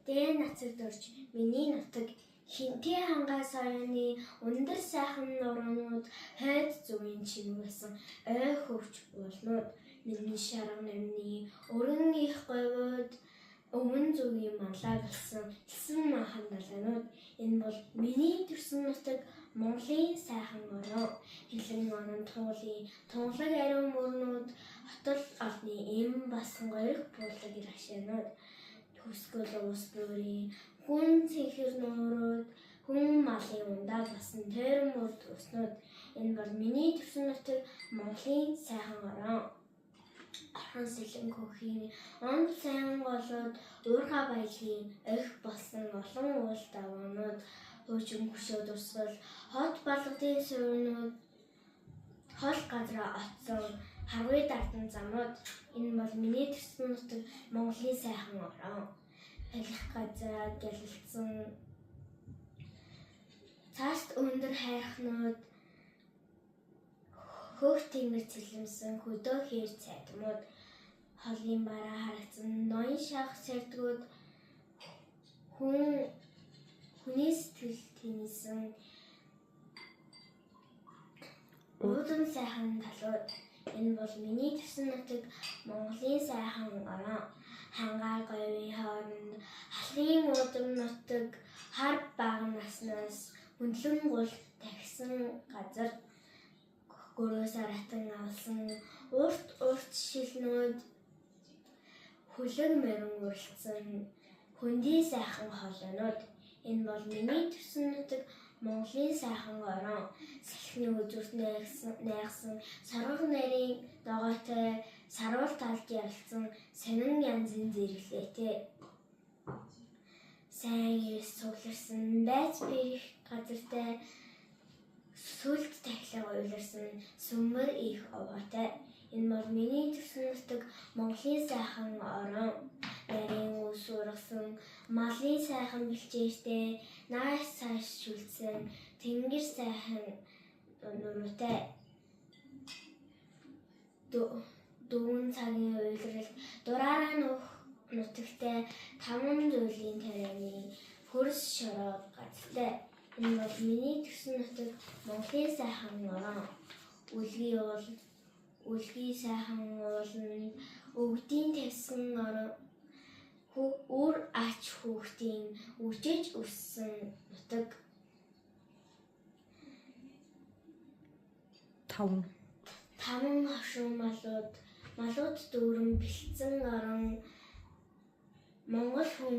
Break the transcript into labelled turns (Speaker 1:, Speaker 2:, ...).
Speaker 1: Дээ нацаг дөрж миний нутаг Хэнтий хангай соёоны өндөр сайхан нуруунууд, хойд зүгийн чимэглэсэн ой хөвч уулнууд, миний шарга намны өргөн их говьуд, өмнө зүгийн манлай болсон элсэн манхан далайнууд. Энэ бол миний төрсөн нутаг, Монголын сайхан орон. Хилэн онон туулын тунгалаг ариун мөрнүүд, хотол олны эм болсон горих буулаг ирашаанууд, хөрсгөл уус буурын гүн цэнхэр нуурууд, хүн малын ундаа болсон тойрон мөрд уснууд. Энэ бол миний төрсөн нутаг, Монголын сайхан орон. Орхон сэлэн хөхийн онд сайн голууд, уурхай баялагын ох болсон олон уул даваанууд, хуучин хөшөө дурсгал хот балгадын суурнууд, хол газраа отсон харвын дардан замууд. Энэ бол миний төрсөн нутаг, Монголын сайхан орон. Алих газраа гялалцсан цааст өндөр хайрхнууд, хөөх тэнгэр цэлэмсэн хөдөө хээр цайдмууд, холын бараа харагдсан ноён шах сэрдгүүд, хүн хүний сэтгэл тэнийсэн уудам сайхан талууд. Энэ бол миний төрсөн нутаг, Монголын сайхан орон. Хангай говийн хооронд халын уудам нутаг хар бага наснаас хөндлөн гул тахисан газар, гөрөө саратан авсан урт урт шилнүүд, хүлэг морин уралдсан хөндий сайхан хоолойнууд. Энэ бол миний төрсөн нутаг, Монголын сайхан орон. Салхины үзүүрт найгсан соргог нарийн ногоотой, саруул талд ялцсан сонин янзын зэрэглээтэй. Сайн эрс цугларсан байц бэрх газартай, сүлд тахилга уйларсан сүмэр их овоотой. Энэ бол миний төрсөн нутаг, Монголын сайхан орон. Нарийн ус ургасан малын сайхан бэлчээртэй, нааш цааш шүлтсэн тэнгэр сайхан нуруутай. Дөрвөн цагийн уйлралд дураараа нүүх нутагтай, таван зүйлийн тарианы хөрс шороо газартай. Энэ бол миний төрсөн нутаг, Монголын сайхан орон. Үлгий уул, Үлгий сайхан ууланд өвдийн тавьсан орон, үр ач хүүхдийн үжиж өссөн нутаг.
Speaker 2: 5.
Speaker 1: Таван хошуу малууд дүүрэн бэлдсэн орон, Монгол хүн